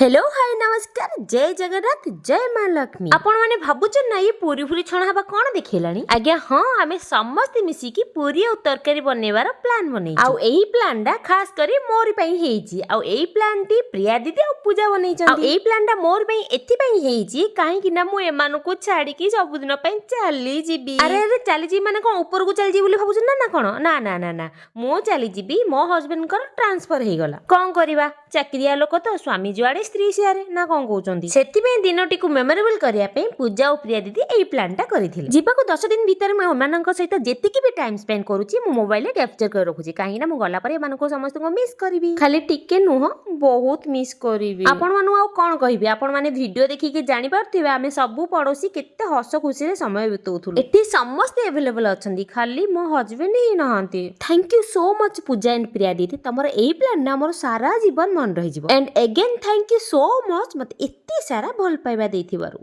Hello, high, ନମସ୍କାର, ଜୟ ଜଗନ୍ନାଥ, ଜୟ ମା ଲକ୍ଷ୍ମୀ। ଆପଣମାନେ ଭାବୁଛନ୍ତି ନା, ଇଏ ପୁରୀ ଫୁରି ଛଣା ହେବା କଣ ଦେଖେଇଲାଣି? ଆଜ୍ଞା ହଁ, ଆମେ ସମସ୍ତେ ମିଶିକି ପୁରୀ ଆଉ ତରକାରୀ ବନେଇବାର ପ୍ଲାନ୍ ବନେଇଛୁ। ଆଉ ଏଇ ପ୍ଲାନ୍ ଟା ଖାସ କରି ମୋରି ପାଇଁ ହେଇଛି। ଆଉ ଏଇ ପ୍ଲାନ୍ ଟି ପ୍ରିୟା ଦିଦି ଆଉ ପୂଜା ବନେଇଛନ୍ତି। ଆଉ ଏଇ ପ୍ଲାନ୍ ଟା ମୋର ପାଇଁ ଏଥିପାଇଁ ହେଇଛି, କାହିଁକି ନା ମୁଁ ଏମାନଙ୍କୁ ଛାଡିକି ସବୁଦିନ ପାଇଁ ଚାଲିଯିବି। ଆରେ ଆରେ, ଚାଲିଯିବି ମାନେ କଣ ଉପରକୁ ଚାଲିଯିବି ବୋଲି ଭାବୁଛନ୍ତି ନା କଣ? ନା ନା ନା ନା, ମୁଁ ଚାଲିଯିବି, ମୋ ହଜବେଣ୍ଡଙ୍କର ଟ୍ରାନ୍ସଫର ହେଇଗଲା। କଣ କରିବା, ଚାକିରିଆ ଲୋକ ତ, ସ୍ୱାମୀ ଯୁଆଡେ ସ୍ତ୍ରୀ ସିଆରେ, ନା କଣ କହୁଛନ୍ତି? ସେଥିପାଇଁ ଦିନଟିକୁ ମେମୋରେବଲ କରିବା ପାଇଁ ପୂଜା ଓ ପ୍ରିୟା ଦିଦି ଏଇ ପ୍ଲାନ୍ଟା କରିଥିଲେ। ଯିବାକୁ 10 ଦିନ ଭିତରେ ମୁଁ ଏମାନଙ୍କ ସହିତ ଯେତିକି ବି ଟାଇମ୍ ସ୍ପେଣ୍ଡ କରୁଛି, ମୁଁ ମୋବାଇଲରେ କ୍ୟାପଚର କରି ରଖୁଛି, କାହିଁକି ନା ମୁଁ ଗଲା ପରେ ଏମାନଙ୍କୁ ସମସ୍ତଙ୍କୁ ମିସ୍ କରିବି। ଖାଲି ଟିକେ ନୁହଁ, ବହୁତ ମିସ୍ କରିବି। ଆପଣମାନଙ୍କୁ ଆଉ କଣ କହିବି, ଆପଣମାନେ ଭିଡିଓ ଦେଖିକି ଜାଣିପାରୁଥିବେ ଆମେ ସବୁ ପଡୋଶୀ କେତେ ହସ ଖୁସିରେ ସମୟ ବିତଉଥିଲୁ। ଏଠି ସମସ୍ତେ ଆଭେଲେବଲ ଅଛନ୍ତି, ଖାଲି ମୋ ହଜବେଣ୍ଡ ହିଁ ନାହାନ୍ତି। Thank you so much, Puja and Priya ଦିଦି। ତମର ଏଇ ପ୍ଲାନ୍ ନା ମୋର ସାରା ଜୀବନ ମନେ ରହିଯିବ। And again, thank you so much ମତେ ଏତେ ସାରା ଭଲ ପାଇବା ଦେଇଥିବାରୁ।